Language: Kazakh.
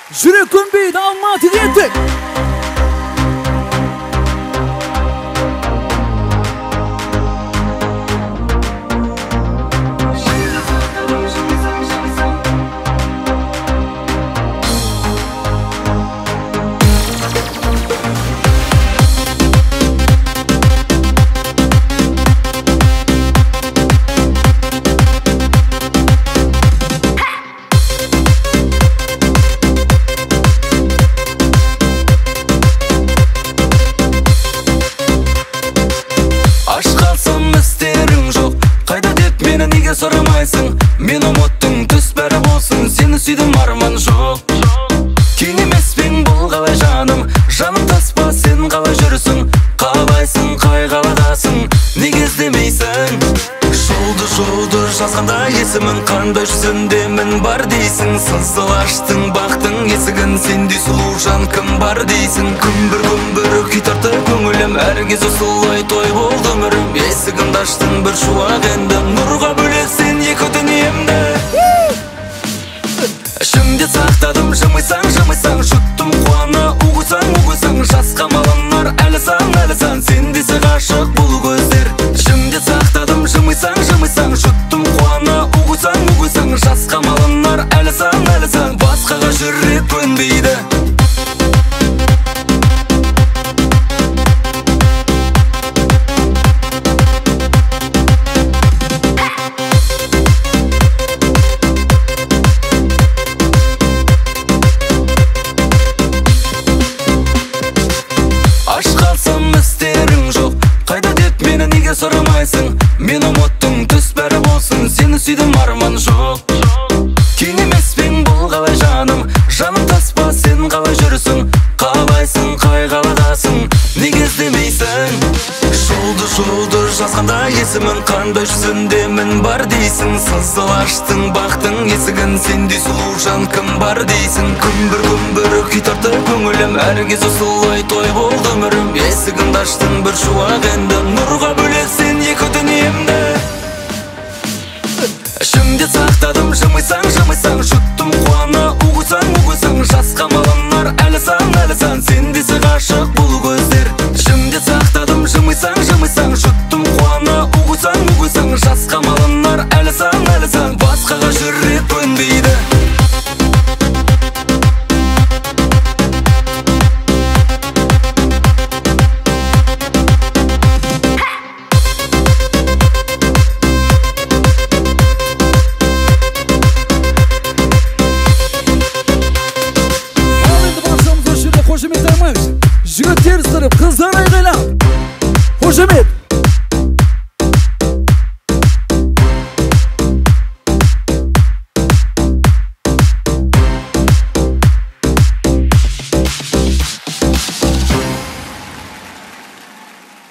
Жүрек көнбейді, Алматы кеттік. Сұрамайсың, мен ұмыттың, түс бәрі болсын, сені сүйдім, арман жоқ. Тең емеспін, бұл қалай жаным, жаным таспа, сен қалай жүрсің, қалайсың, қай қаладасың, неге іздемейсің? Жұлдыз-жұлдыз жазғанда есімің, қандай жүзінде мін бар дейсің, сызыл аштың бақтың есігін, сендей сұлу жан кім бар дейсің? Күмбір-күмбір күй тартты көңілім, әр кез осылай той болды өмірім, есігімді аштың бір шуақ енді, нұрға бөлесен екі дүниемді. Ішімде сақтадым, жымисаң, жымисаң, жұттым қуана, уғысаң, уғысаң, жасқа малынар әлі сан, әлі сан, сен десе ғашық бұл көздер. Ішімде сақтадым, жымисаң, жымисаң, жұттым қуана, уғысаң, уғысаң, жасқа малынар әлі сан, әлі сан, басқаға жүрек көнбейді. Сұрамайсың, мен ұмыттың, түс бәрі болсын, сені сүйдім, арман жоқ. Тең емеспін, бұл қалай жаным, жаным таспа, сен қалай жүрсің, қалайсың, қай қаладасың, неге іздемейсің? Жұлдыз-жұлдыз жазғанда есімің, қандай жүзінде мін бар дейсің, сызыл аштың бақтың есігін, сендей сұлу жан кім бар дейсің? Күмбір-күмбір күй тартты көңілім, әр кез осылай той болды өмірім, есігімді аштың бір шуақ енді, нұрға бөлесен екі дүниемді. Ішімде сақтадым, жымисаң, жымисаң, жұттым қуана.